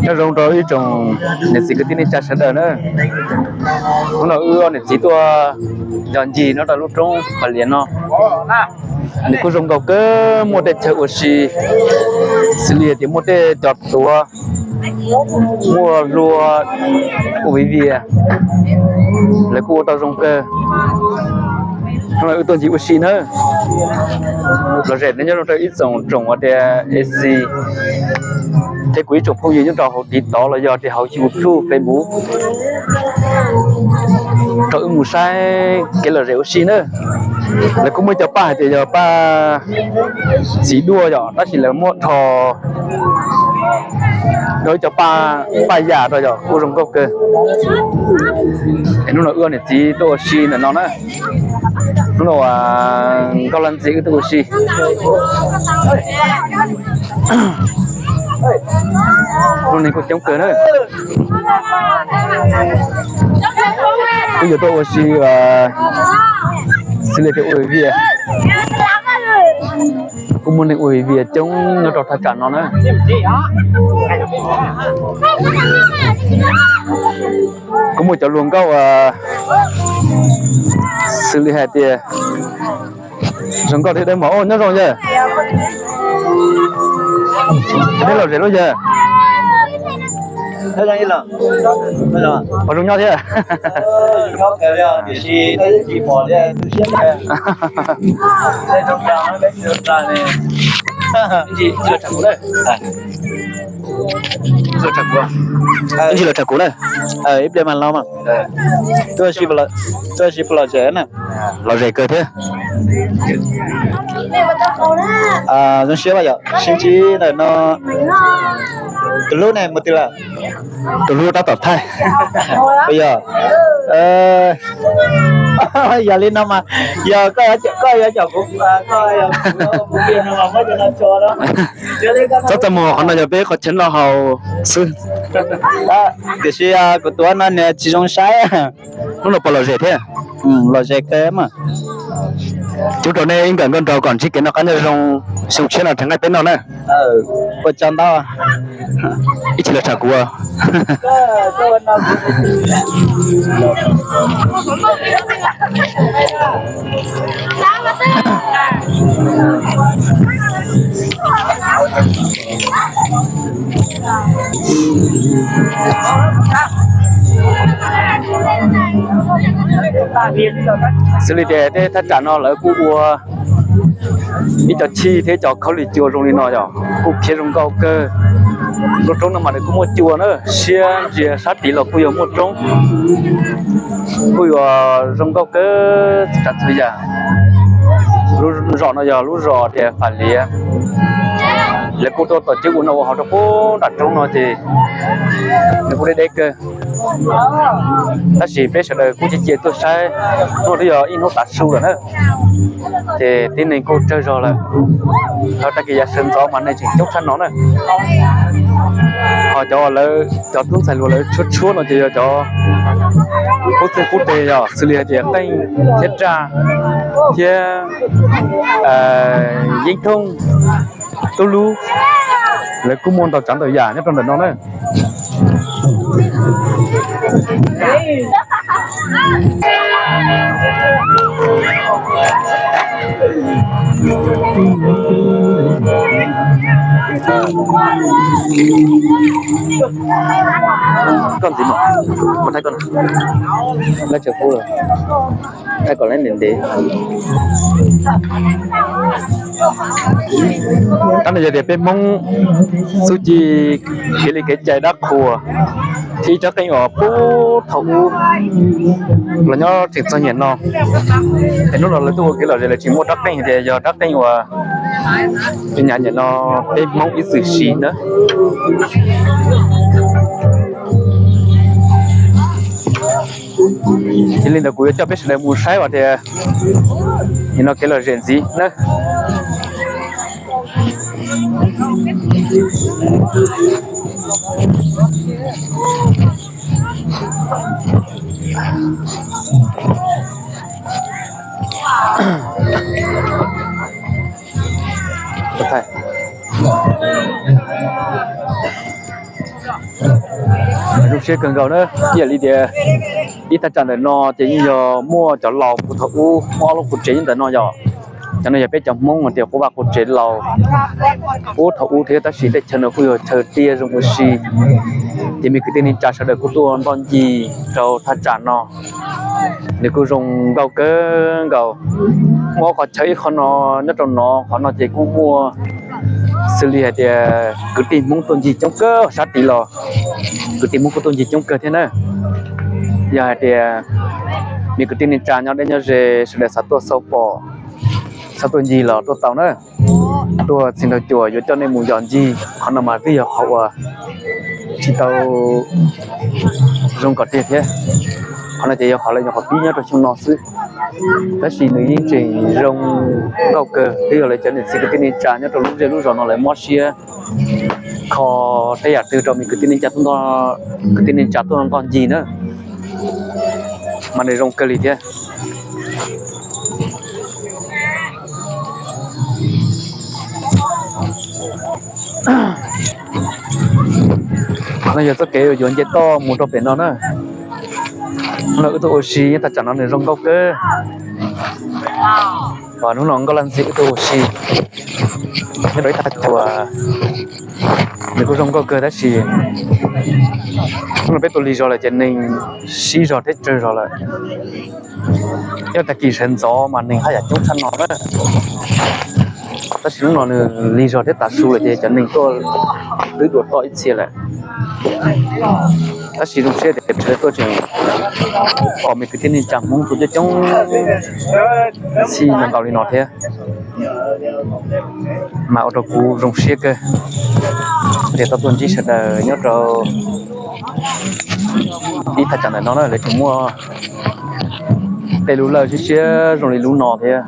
Nyob zoo rau ib tsoom niam txiv kwv tij neej tsa sawv daws na. Hnub no wb niam txiv tuaj yos ncig nyob rau lub roob Phav Lias no. Nws kuj zoo nkauj kawg, muaj tej chaw ua si, xws li tias muaj tej cov tuav, muaj hlua ua viv vias, lawv kuj ua tau zoo kawg. Hnub no wb tuaj ncig ua si na. Lom zem nyob zoo rau ib tsoom tsoom uas tias A C thiab kuv ib tsoom phooj ywg nyob rau hauv TikTok los yog tias hauv YouTube, Facebook rau wb mus saib kev lom zem ua si na. Lawv kuj muaj ib co paj hais tias yog paj txiv duaj yom, tab sis lawv muab dhos rau ib co paj yam rau yom, kuj zoo nkauj kawg. Es hnub no wb niam txiv tuaj ua si ntawm no na. Hnub no Nkauj Laj Ntxim wb tuaj ua si. Hnub no neeg kuj coob kawg na. Wb yuav tuaj ua si xws li tias ua vias. Kuj muaj neeg ua vias coob nyob rau thaj tsam no na. Kuj muaj cov hluas nkauj xws li hais tias zoo nkauj thiab dawb mos. Nyob zoo yawg, neb lom zem lub yawg? Puas zoo nyob thiab? Ib ntsis los tham kuv na, ib pliag mas los mas. Tuaj ua si puas lom zem na? Lom zem kawg thiab. Zoo siab yom, sib ntsib ntawm no. Tus hlub ne mus twg lawm? Tus hlub tab tom thaij. Yog, yog li no mas, yog koj yuav caum kuv, koj yuav caum kuv no mas muab cov no tso no. Txhob txaj muag, qhov no yog peb qhov chaw noj haus xwb. Tiam sis kuv tuav no nws tsis zoo saib. Hnub no puas lom zem thiab? Lom zem kawg mas. Cub rau nej ib nkawm nkauj nraug kom ntsib kev noj qab nyob zoo, xyoo tshiab no rov nqaij peb noj na. Ua tsaug ntau. Ib chim los tham kuv. Xws li tias tej thaj tsam no lawv kuj ua ib co chij thiab cov khaub lig cua zoo li no yom, kuj khiav zoo nkauj kawg. Lub roob no mas nws kuj muaj cua na, siab ntsia sab tid los kuj yog muaj roob, kuj yuav zoo nkauj kawg txhua tsav txhua yam. Lub zos no yog lub zos tias Fam Liav, lawv kuj tuaj tom cwb ua noj ua haus rau puag nram roob no ces nws kuj deb deb kawg. Tab sis peb sawv daws kuj cia cia tuaj saib, hnub twb yog ib hnub tav su lawm na, ces tib neeg kuj tsawg zog lawm. Ho tag kis yav sawv ntxov mas neeg tseem coob tshaj no na. Ho cov lawv cov tub ntxhais hluas lawv tshuab tshuab no ces yog cov pub txeeg pub teg yog xws li hais tias Qeej thiab Raj thiab Yeeb Thooj, Tub Lub, lawv kuj muaj ntau tsav ntau yam nyob rau ntawm no na. Koj ntxiv mas, kuv thaij koj na. Lawv tseem pub lawm, thaij kom lawv ntev ntev. Tab no yog tias peb Hmoob xub ci kev li kev cai dab qhuas thiab ib rab qeej uas puag thaum ub los nyob tseem txog niaj no. Es hnub no lawv tuaj ua kev lom zem lawv tseem muaj rab qeej tias yog rab qeej uas nyam nyam no peb Hmoob ib txwm siv na. Yog li ntawd kuv yuav coj peb sawv daws mus saib uas tias nim no kev lom zem ntxiv na. Siab kawg nkaus na, ib yam li tias ib thaj tsam ntawm no ces yeej yog muaj cov laus puv thaum ub, muaj ob lub qub tsev nyob ntawm no yom. Cov no yog peb cov Hmoob tias qub vaj qub tsev laus puv thaum ub thiab, tab sis tej chaw no kuj yog chaw tiaj zoo ua si. Ces me kwv tij neej tsa sawv daws kuj tuaj ntoj ncig rau thaj tsam no, nws kuj zoo nkauj kawg nkaus. Muaj ob qhov chaw, ib qhov no nyob rau no, qhov no ces kuj muaj xws li hais tias kwv tij Hmoob tuaj ncig coob kawg, sab tid los kwv tij Hmoob kuj tuaj ncig coob kawg thiab na. Yog hais tias me kwv tij neej tsa nyob deb nyob ze sawv daws xav tuaj xauj pom, xav tuaj ncig los tuaj tau na. Tuaj txiv nraug cuam yuav coj nej mus yos ncig, qhov no mas twb yog qhov uas tsis tau zoo kom tiag thiab. Qhov no ces yog qhov lawv nyuam qhuav pib nyob rau xyoo no xwb, tab sis nws yeej tseem zoo nkauj kawg. Twb yog lawv cov niam txiv kwv tij neej tsa nyob rau lub zej lub zos no lawv mob siab kho tej yam twg rau me kwv tij neej tsa, kwv tij neej tsa tuaj ntoj ncig na, mas nws zoo kawg li thiab. No yog txoj kev yuav nce toj mus rau pem no na. Hnub no wb tuaj ua si nyob thaj tsam no nws zoo nkauj kawg. Hnub no Nkauj Laj Ntxim wb tuaj ua si nyob rau ib thaj chaw uas nws kuj zoo nkauj kawg, tab sis hnub no peb tuaj lig zog lawm ces neeg sib zog thiab tsawg zog lawm. Nyob tag kis sawv ntxov mas neeg haj yam coob tshaj no na, tab sis hnub no nws lig zog thiab tav su lawm ces cov neeg tuaj twb dua toj ib txhia lawm. Tab sis zoo siab tias sawv daws tuaj tseem pom me kwv tij neej tsa Hmoob tuaj coob coob txhij nkaus li no thiab, mas ua rau kuv zoo siab kawg tias tau tuaj ntsib sawv daws nyob rau ib thaj tsam ntawm no na. Lawv tseem muaj tej lub lawj siab siab zoo li lub no thiab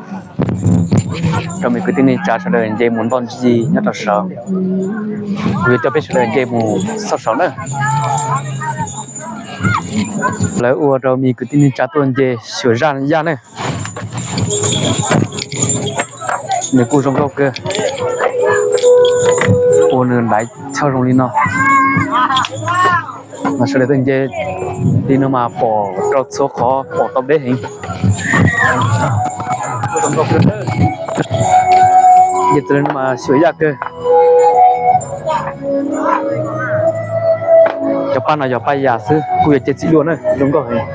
rau me kwv tij neej tsa sawv daws nce mus ntoj ncig nyob rau saud. Kuv yuav coj peb sawv daws nce mus txog saud na. Lawv ua rau me kwv tij neej tsa tuaj nce xyuas zaj yaj na. Nws kuj zoo nkauj kawg, ua nws laiv choj zoo li no. Mas sawv daws tuaj nce li no mas pom rau txhua qhov, pom tau deb heev. Nce txog li no mas xyuas yaj kawg. Cov paj no yog paj yas xwb, kuj yog ceg txiv duaj na, zoo nkauj heev.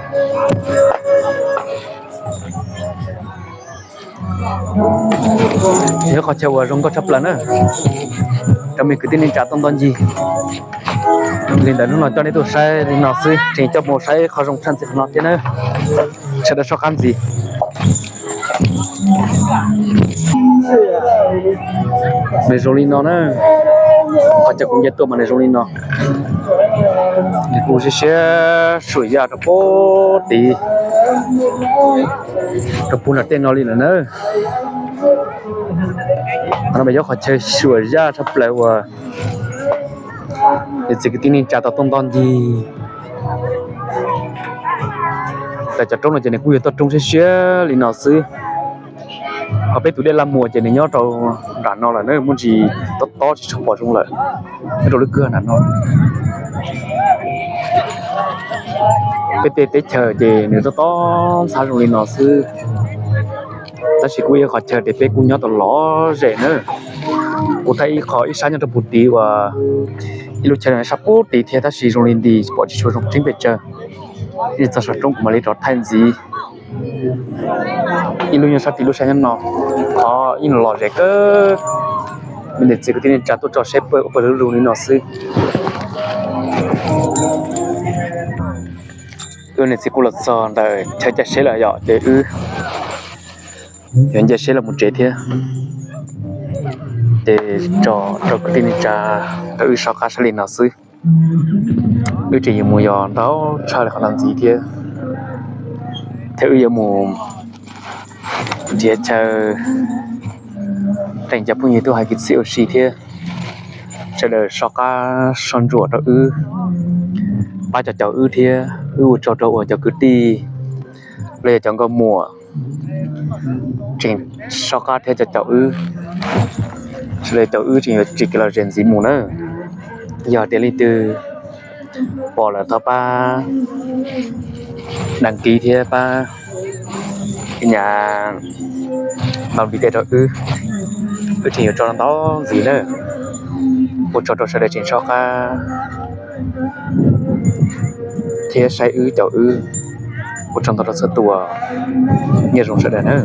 Yog qhov chaw uas zoo nkauj tshaj plaws na, rau me kwv tij neej tsa tuaj ntoj ncig. Li ntawd hnub no coj nej tuaj saib li no xwb, tseem coj mus saib qhov zoo tshaj ntxiv qhov no thiab na. Sawv daws soj qab ntxiv. Nws zoo li no na, qhov chaw kuv nce tuaj mas nws zoo li no. Nws kuj siab siab xyuas yaj rau pem tid, rau pem nram tej no li lawm na. Qhov no mas yog qhov chaw xyuas yaj tshaj plaws uas niam txiv kwv tij neej tsa tau tuaj ntoj ncig. Tam cov roob no ces nws kuj yog toj roob siab siab li no xwb. Ho peb tus dej Laj Muas ces nws nyob rau nram no lawm na, muaj ntsis tob tob tsis tshua pom zoo lawm, nyob rau lub kwj nram no. Peb tej teb chaws ces nws tob tob ntxhab zoo li no xwb, tab sis kuj yog qhov chaw tias peb kuj nyob tau lom zem na. Kuv thaij ib qho ib sab nyob rau pem tid uas ib lub chaw sab pem tid thiab, tab sis zoo li nti pom tsis tshua zoo tseeb pes tsawg. Ib txog saum roob kuv mam li rov thaij ntxiv. Ib lub nyob sab tid, lub sab nyob no, qhov ib lom zem kawg. Me niam txiv kwv tij neej tsa tuaj tso seb puas ua pawg lug li no xwb. Wb niam txiv kuj los txog ntawm chaw caij seb lawm yom, ces wb yuav nce seb los mus tsev thiab. Ces tso rau kwv tij neej tsa rau wb soj qab saib li no xwb. Wb tseem yuav mus yos ntau tshaj li qhov no ntxiv thiab, thiab wb yuav mus nrhiav chaw qees cov phooj ywg tuaj hais kwv txhiaj ua si thiab. Sawv daws soj qab soj ntsuam rau wb, pab cov caum wb thiab wb ua tsaug rau uas cov kwv tij los yog cov nkauj muam tseem soj qab thiab cov caum wb. Sawv daws caum wb tseem yuav tsis kev lom zem ntxiv mus na. Yog tias leej twg Pom lawm thov pab đăng ký thiab pab nyas npam li tej rau wb, wb tseem yuav tso ntau ntxiv na. Ua tsaug rau sawv daws tseem soj qab thiab saib wb caum wb. Ua tsaug ntau rau txhua tus, nyob zoo sawv daws na.